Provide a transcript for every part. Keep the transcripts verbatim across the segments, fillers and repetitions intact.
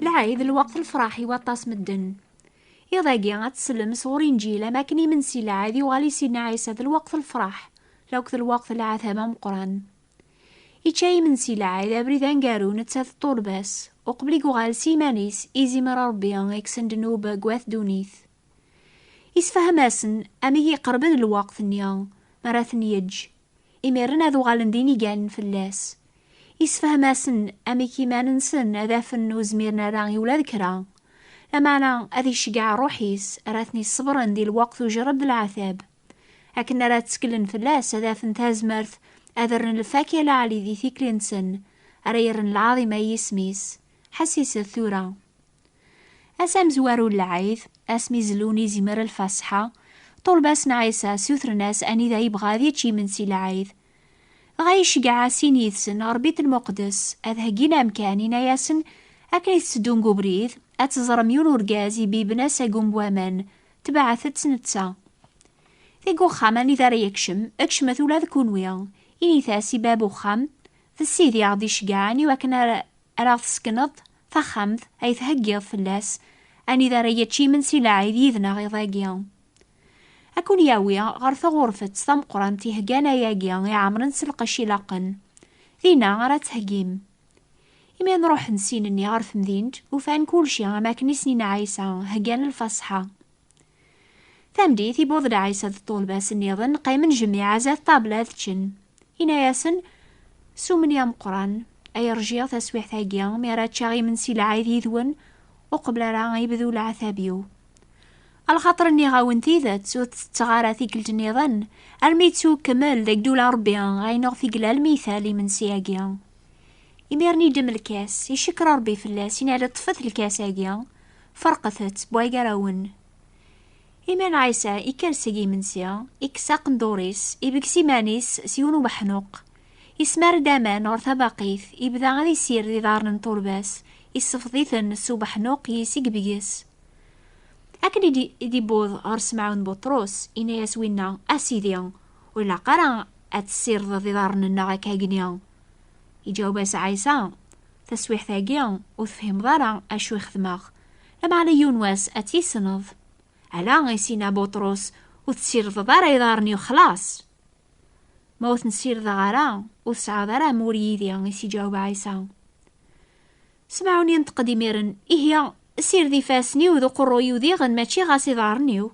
Lɛid d lweqt n lefraḥ i waṭas medden. Iḍ-agi ad tsellem sɣur Inǧil am akken imensi lɛid yuɣal i Sidna Ɛisa d lweqt n lefraḥ, lakked lweqt n lɛatab ameqqran. Ičča imensi lɛid abrid aneggaru netta d ṭṭulba-s, uqbel i yuɣal s iman-is izimer Ṛebbi ikkes-n ddnub deg wat ddunit. Isfehhem-asen amek iqerben lweqt-nni mi ara ten-yeǧǧ, imiren ad uɣalen d iniganen fell-as. Isfehhem-asen amek iman-nsen ad afen ur zmiren ara i ula d kra. Lameɛna ad iceggeɛ ṛṛuḥ-is ara ten-iṣebren di lweqt ujerreb d leɛtab, akken ara tteklen fell-as ad afen tazmert ad rren lfakya lɛali di tikli-nsen, ara yerren lɛaḍima i yisem-is. Ḥessiset tura. Ass amezwaru n lɛid, asmi zellun izimer lfaṣḥa, ṭulba-s n Ɛisa sutren-as anida yebɣa ad yečč imensi lɛid. Dɣa iceggeɛ-as sin yid-sen ɣer Bit Lmuqdes ad heggin amkan, ini-asen akken i tetteddum deg ubrid ad teẓrem yiwen urgaz ibiben asagum n waman, tebɛet-t netta. Deg uxxam anida ara yekcem, kecmet ula d kunwi, init-as i bab uxxam, d Sidi aɣ-d-iceggɛen i wakken ara ara ɣ-tessekneḍ taxxamt ay theggiḍ fell-as, anida ara yečč imensi lɛid yid-neɣ iḍ-agi. Ad ken-yawi ɣer tɣurfet tameqqrant iheggan ayagi iɛemren s lqecc ilaqen. Dinna ara theggim. Imi ruḥen sin-nni ɣer temdint, ufan kulci am akken i s-nina Ɛisa, heggan lfaṣḥa. Tameddit, iwweḍ-d Ɛisa d ṭṭulba-s nniḍen, qqimen jmiɛ zdat ṭṭabla ad ččen. Ini-asen, "Sumen i ameqqran, ay rjiɣ taswiɛt-agi mi ara ččeɣ imensi lɛid yid-wen, uqbel ara yebdu leɛtab-iw. Alxaṭer nniɣ-awen tidet, ur tettetteɣ ara tikkelt nniḍen, armi yettukemmel deg ddula Ṛebbi, ayen uɣef i yella lmital imensi-agi." Imiren iddem lkas, icekkeṛ Ṛebbi fell-as, yenna-d, "Ṭṭfet lkas-agi, ferqet-t, bway gar-awen." Imiren Ɛisa ikker seg imensi, ikkes aqendur-is, ibges iman-is s yiwen ubeḥnuq. Ismar-d aman ɣer tabaqit, ibda ad isired iḍarren n ṭṭulba-s, issefḍ-iten s ubeḥnuq-is i ibges. Akken i d-, i d-iwweḍ ɣer Semɛun Buṭrus, inna-yas winna, "A Sidi, ur ilaq ara ad tessirdeḍ iḍarren-nneɣ akka agni." Iǧaweb-as Ɛisa, "Taswiɛt-agi ur tefhimeḍ ara acu i xedmeɣ, lameɛna yiwen wass ad tt-tessneḍ." "Ala," i s-yenna Buṭrus, "ur tessirdeḍ ara iḍarren-iw, xlaṣ." "Ma ur ten-ssirdeɣ ara, ur tesɛiḍ ara amur yid-i," i s-iǧaweb Ɛisa. Semɛun yenṭeq-d imiren, "Ihi, sired ifassen-iw d uqerruy-iw diɣen, mačči ɣas iḍarren-iw."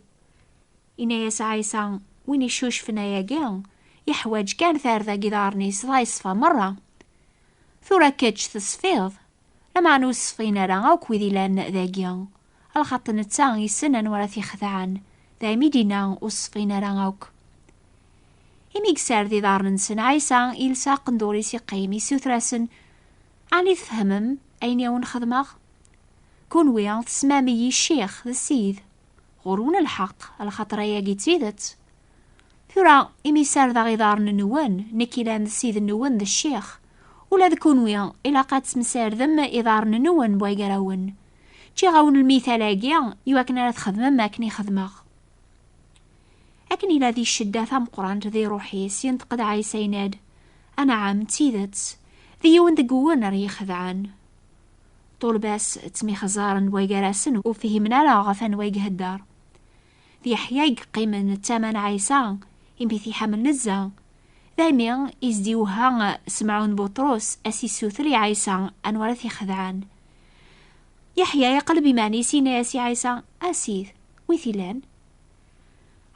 Inna-yas Ɛisa, "Win icucfen ayagi, yeḥwaǧ kan tarda deg iḍarren-is, dɣa yeṣfa merra. Tura kečč tesfiḍ, lameɛna ur ṣfin ara akk wid ilan dagi, alaxaṭer netta yessen anwa ara t-ixedɛen, daymi d-yenna ur ṣfin ara akk." Imi yessared iḍarren-nsen, Ɛisa yelsa aqendur-is, iqqim, issuter-asen, "Ɛni tfehmem ayen i awen-xedmeɣ? Kunwi tesmam-iyi ccix d ssid. Ɣur-wen lḥeqq, alaxaṭer ayagi d tidet. Tura, imi ssardeɣ iḍarren-nwen, nekk ilan d ssid-nwen d ccix, ula d kunwi ilaq ad tesmesardem iḍarren-nwen bway gar-awen. Ččiɣ-awen lmital-agi iwakken ara txedmem akken i xedmeɣ." Akken ila di ccedda tameqqrant di ṛuḥ-is, yenṭeq-d Ɛisa, yenna-d, "Anɛam, d tidet, d yiwen deg-wen ara yi-xedɛen." Ṭulba-s ttemyexzaren way gar-asen, ur fhimen ara ɣef anwa i ihedder. D Yeḥya i yeqqimen d tama n Ɛisa, imi t-iḥemmel nezzeh. Daymi i s-d-iwehha Semɛun Buṭrus, a s-issuter i Ɛisa anwa ara t-ixedɛen. Yeḥya iqleb iman-is, yenna-yas i Ɛisa, "A Sid, wi t-ilan?"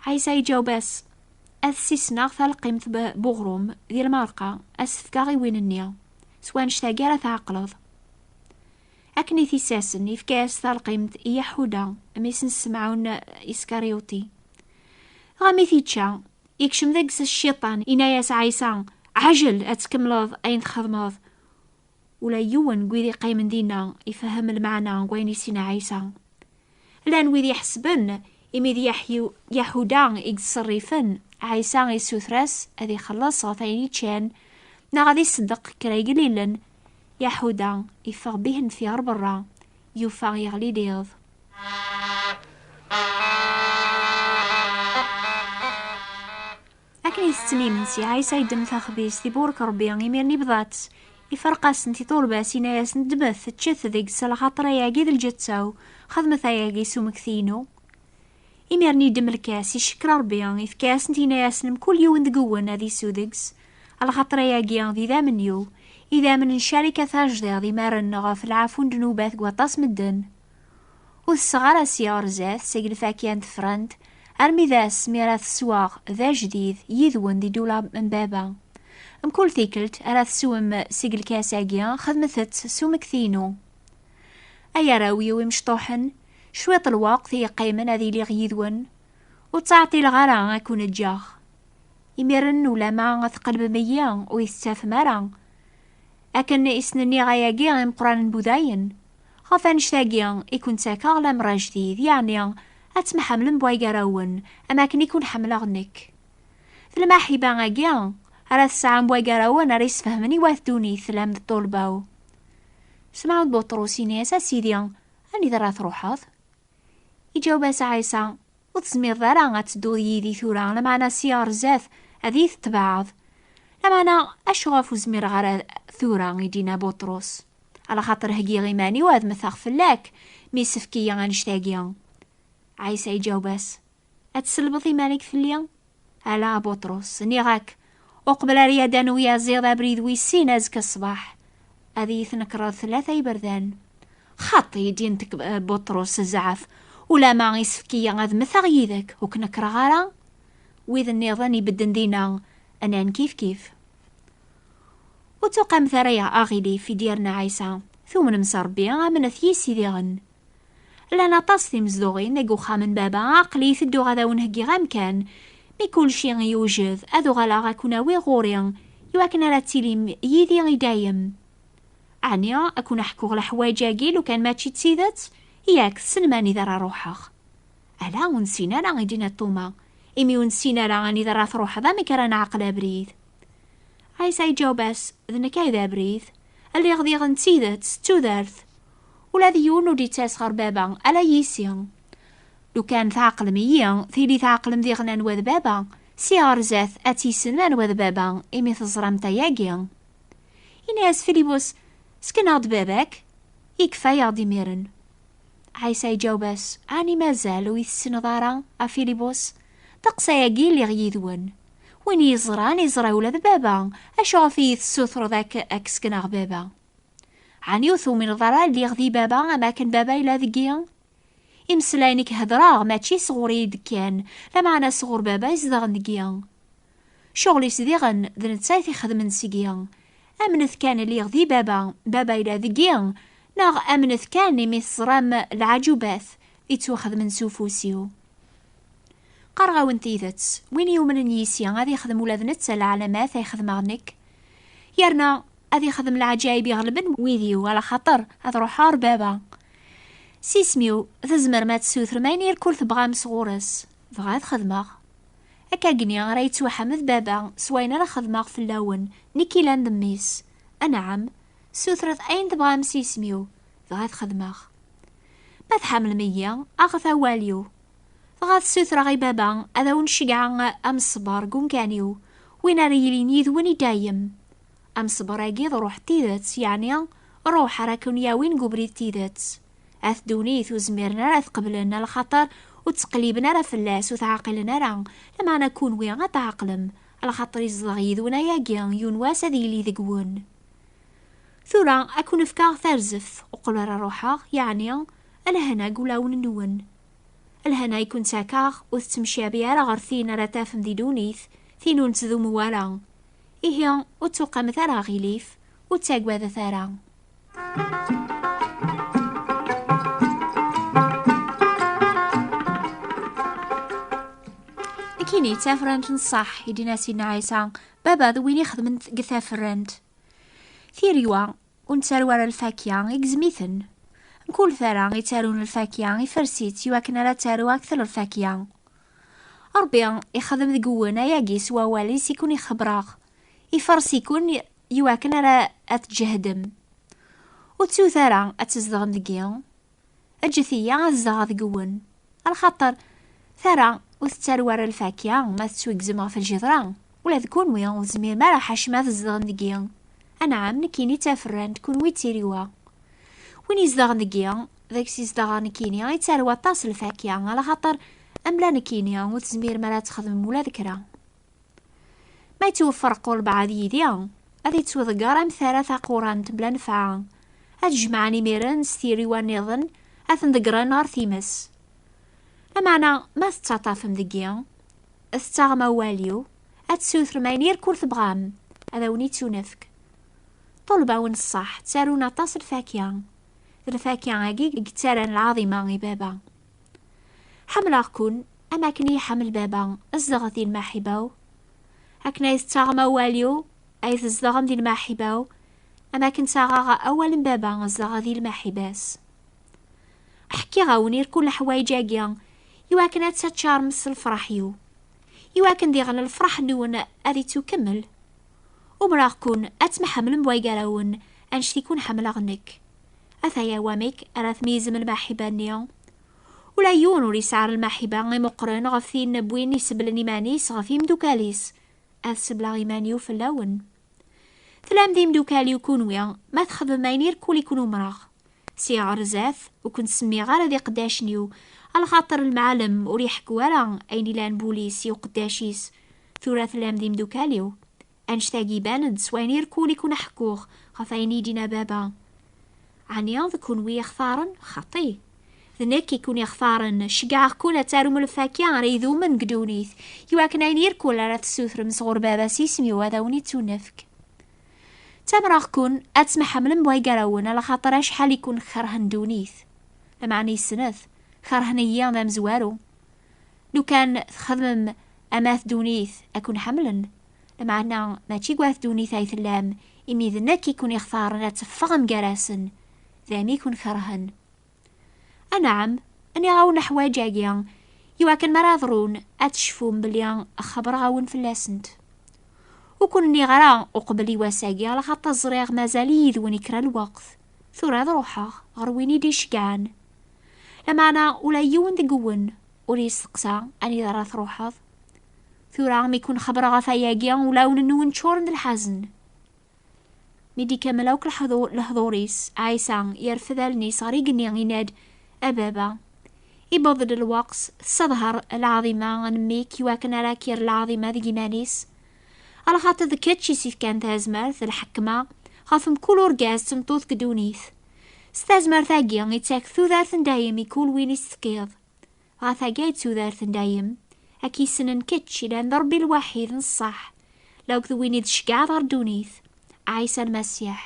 Ɛisa iǧaweb-as, "Ad ssisneɣ talqimt b-, buɣrum di lmerqa, ad s-fkeɣ i win-nni, s wanect-agi ara tɛeqleḍ." Akken i t-issasen, ifka-yas talqimt i Yaḥuda, mmi-s n Semɛun Iskaryuti. Dɣa mi t-ičča, ikcem deg-s cciṭan, inna-yas Ɛisa, "Ɛjel ad tkemmleḍ ayen txedmeḍ." Ula yiwen n wid iqqimen dinna ifehhem lmeɛna n wayen i s-yenna Ɛisa. Llan wid iḥesben imi d Yaḥyu-, Yaḥuda i yettṣerrifen, Ɛisa issuter-as ad ixelleṣ ɣef ayen i ččan, neɣ ad iṣeddeq kra igellilen. Yaḥuda iffeɣ bihenfi ɣer berra, yufa yeɣli-d iḍ. Akken i tetten imensi, Ɛisa yeddem taxbizt, iburek Ṛebbi, imiren ibḍa-tt, Iferq-asent i ṭṭulba-s, yenna-yasent: "Ddmet, ččet deg-s, lxaṭer ayagi d lǧetta-w, xedmet ayagi s umekti-inu." Imiren iddem lkas, icekkeṛ Ṛebbi, ifka-yasent, yenna-yasen: "Mkul yiwen deg-wen ad isew deg-s, lxaṭer ayagi d idammen-iw, idammen n ccarika tajdiḍ imaren ɣef lɛafu n ddnubat deg waṭas medden." Ur tesseɣ ara sya ɣer zdat seg lfakya n tefrent, armi d ass mi ara tesweɣ d ajdid yid-wen di ddula n baba. Mkul tikkelt ara teswem seg lkas-agi, xedmet-tt s umekti-inu. Ay arraw-iw imecṭuḥen, cwiṭ lweqt i yeqqimen ad iliɣ yid-wen, ur ttɛeṭṭileɣ ara ad ken-ǧǧeɣ. Imiren ulama tqelbem-iyi ur yi-tettafem ara, akken i sen-nniɣ ayagi i imeqqranen n wudayen, ɣef annect-agi i ken-ttakeɣ lemmer ajdid, yeɛni ad temḥemlem bway gar-awen am akken i ken-ḥemmleɣ nekk. D lmaḥiba-agi ara tesɛam bway gar-awen ara yesfehmen i wat ddunit tellam d ṭṭulba-w. Semɛun Buṭrus yenna-yas: "A Sidi, anida ara truḥeḍ?" Iǧaweb-as Ɛisa: "Ur tezmireḍ ara ad tedduḍ yid-i tura, lameɛna sya ɣer zdat ad iyi-tetbeɛeḍ." "Lameɛna acu ɣef ur zmireɣ ara tura?" i d-yenna Buṭrus. "Alaxaṭer heggiɣ iman-iw ad mmteɣ fell-ak, mi yessefk-iyi annect-agi." Ɛisa iǧaweb-as: "Ad tselbeḍ iman-ik fell-i?" "Ala a Buṭrus, nniɣ-ak, uqbel ara yaddan uyaziḍ abrid wis sin azekka ṣṣbeḥ, ad iyi-tnekreḍ tlata iberdan." "Xaṭi," i d-yenṭeq, eh, Buṭrus, "zzɛaf, ulama yessefk-iyi ad mmteɣ yid-k, ur k-nekkreɣ ara." Wid nniḍen ibedden dinna, nnan kifkif. "Ur tuqamet ara aɣilif," i d-yerna Ɛisa. "Tumnem s Ṛebbi, amnet yis-i diɣen." Llan aṭas timezduɣin deg uxxam n baba, aql-i tedduɣ ad awen-heggiɣ amkan. Mi kulci yewjed, ad uɣaleɣ ad ken-awiɣ ɣur-i, iwakken ara tilim yid-i i dayem. Ɛni ad ken-ḥkuɣ leḥwayeǧ-agi lukan mačči d tidet? Yak, tessnem anida ara ruḥeɣ. Ala, ur nessin ara, i d-yenna Tuma, imi ur nessin ara anida ara truḥeḍ, amek ara neɛqel abrid? Ɛisa iǧaweb-as: "D nekk ay d abrid, lliɣ diɣen d tidet, d tudert. Ula d yiwen ur d-yettas ɣer baba, ala yis-i. Lukan tɛeqlem-iyi, tili tɛeqlem diɣen anwa d baba, si ɣer zdat ad tissinem anwa d baba, imi teẓramt ayagi." Yenna-yas Filibus: "Sken-aɣ-d baba-k, ikfa-yaɣ-d imiren." Ɛisa iǧaweb-as: "Ɛni mazal ur yi-tessineḍ ara, a Filibus? Ddeqs ayagi lliɣ yid-wen. Win i yi-ẓran, iẓra ula d baba. Acu ɣef i yi-tessutreḍ ad k-, ad k-sekneɣ baba? Ɛni ur tumineḍ ara lliɣ di baba, am akken baba yella deg-i? Imeslayen i k-hedreɣ mačči sɣur-i i d-kkan, lameɛna sɣur baba izedɣen deg-i. Ccɣel-is diɣen d netta i t-ixedmen seg-i. Amnet kan lliɣ di baba, baba yella deg-i, neɣ amnet kan imi teẓram leɛǧubat i ttwaxedmen s ufus-iw. Qqareɣ-awen tidet, win yumnen yis-i ad ixdem ula d netta leɛlamat ay xedmeɣ nekk, yerna ad ixdem leɛǧayeb iɣelben wid-iw, alaxaṭer ad ruḥeɣ ɣer baba. S isem-iw, tzemrem ad tessutrem ayen irkul tebɣam sɣur-s, dɣa ad xedmeɣ. Akka-gni ara yettwaḥmed baba s wayen ara xedmeɣ fell-awen, nekk ilan d mmi-s. Anɛam, sutret ayen tebɣam s isem-iw, dɣa ad xedmeɣ. Ma tḥemmlem-iyi, aɣet awal-iw. Dɣa ad ssutreɣ i baba ad awen-ceggɛeɣ amesber deg umkan-iw, win ara yilin yid-wen i dayem. Amesber-agi d ṛuḥ n tidet, yeɛni ṛuḥ ara ken-yawin deg ubrid n tidet. At ddunit ur zmiren ara ad t-qeblen, alaxaṭer ur ttqelliben ara fell-as, ur t-ɛqilen ara, lameɛna kunwi ad t-tɛeqlem, alaxaṭer izdeɣ yid-wen ayagi, yiwen wass ad yili deg-wen. Tura ad ken-fkeɣ tarzeft, uqbel ara ruḥeɣ, yeɛni lehna deg wulawen-nwen. Lehna i ken-ttakeɣ ur tettemcabi ara ɣer tin ara tafem di ddunit, tin ur nettdumu ara. Ihi, ur tuqamet ara aɣilif, ur ttagadet ara. Nekkini d tafrant n ṣṣeḥ, i d-yenna Sidna Ɛisa, baba d win ixedmen deg tafrant. Tiriwa ur nettaru ara lfakya, igzem-iten. Mkul tara ittarun lfakya, ifres-itt iwakken ara taru akter lfakya. Ṛebbi ixdem deg-wen ayagi s wawal-is i ken-ixebreɣ. Ifres-iken iwakken ara ad tǧehdem. Ur ttut ara ad tzedɣem deg-i. Ǧǧet-iyi ad zedɣeɣ deg-wen. Alaxaṭer tara ur tettaru ara lfakya ma tettwigzem ɣef lǧedra. Ula d kunwi ur tezmirem ara ḥacem ad tzedɣem deg-i. Anɛam, nekkini d taferrant, kunwi d tiriwa. Win izedɣen deg-i, deg-s izedɣeɣ nekkini, yettarew aṭas lfakya, alaxaṭer am la nekkini ur tezmirem ara ad txedmem ula d kra. Ma yettweffer qulbeɛ ad yidi, ad yettwḍegger am tara taqurant bla nefɛa. Ad jemɛen imiren s tiriwa nniḍen, ad ten-ḍeggren ɣer times. Lameɛna, ma tettaṭṭafem deg-i, tettaɣem awal-iw, ad tessutrem ayen irkul tebɣam, ad awen-ittunefk. Ṭulba-wen ṣṣeḥ, ttarun aṭas lfakya. D lfakya-agi i yettaran lɛaḍima i baba. Ḥemmleɣ-ken am akken i iḥemmel baba, zedɣet di lmaḥiba-w. Akken ay tettaɣem awal-iw, ay tzedɣem di lmaḥiba-w, am akken ttaɣeɣ awal n baba, zedɣeɣ di lmaḥiba-s. Ḥkiɣ-awen irkul leḥwayeǧ-agi, iwakken ad taččarem s lefraḥ-iw, iwakken diɣen lefraḥ-nwen ad ittukemmel. Umreɣ-ken ad temḥemmlem bway gar-awen, annect i kun-ḥemmleɣ nekk. Ataya wamek ara tmeyyzem lmaḥiba-nni. Ula yiwen ur yesɛa ara lmaḥiba imeqqren ɣef tin n win iseblen iman-is ɣef yimdukal-is. Ad sebleɣ iman-iw fell-awen. Tellam d imdukal-iw kunwi, ma txedmem ayen irkul i kun-umreɣ. Si ɣer zdat, ur kun-semmiɣ ara d iqeddacen-iw, alaxaṭer lmeɛlem ur iḥekku ara ayen ilan bulis i uqeddac-is. Tura tellam d imdukal-iw. Annect-agi iban-d s wayen irkul i kun-ḥekkuɣ ɣef ayen i d-yenna baba. Ɛni d kunwi i xtaren? Xaṭi. D nekk i kun-ixtaren, ceggɛeɣ-kun ad tarum lfakya ara idumen deg ddunit, iwakken ayen irkul ara tessutrem sɣur baba s isem-iw ad awen-ittunefk. Ttamreɣ-kun ad temḥemmlem bway gar-awen, alaxaṭer acḥal i kun-kerhen ddunit. Lameɛna yesnet, kerhen-iyi d amezwaru. Lukan txedmem am at ddunit ad kun-ḥemmlen, lameɛna mačči deg at ddunit ay tellam, imi d nekk i kun-ixtaren ad teffɣem gar-asen, d ami i kun-kerhen. Anɛam, nniɣ-awen leḥwayeǧ-agi, iwakken mi ara ḍrun, ad tecfum belli xebbreɣ-awen fell-asent. Ur kun-nniɣ ara uqbel i wass-agi, alaxaṭer ẓriɣ mazal-iyi yid-wen i kra n lweqt. Tura ad ruḥeɣ ɣer win i d-iceggɛen. Lameɛna ula yiwen deg-wen ur yesteqsa anida ara truḥeḍ. Tura mi kun-xebbreɣ ɣef ayagi, ulawen-nwen ččuren d lḥazen. Mi d-ikemmel akk leḥḍu-, lehḍur-is, Ɛisa yerfed allen-is ɣer igenni, yenna-d: "A baba, iwweḍ-d lweqt, tesseḍher lɛaḍima n mmi-k iwakken ara k-yerr lɛaḍima deg iman-is. Alaxaṭer d kečč i s-ifkan tazmert d lḥekma ɣef mkul urgaz d tmeṭṭut deg ddunit. S tazmert-agi ittak tudert n dayem i kul win i s-tefkiḍ. Ɣef wagi i d tudert n dayem, ad k-yessnen kečč ilan d Ṛebbi lwaḥid n ṣṣeḥ, lawk d win i d-tceggɛeḍ ɣer ddunit, Ɛisa Lmasiḥ."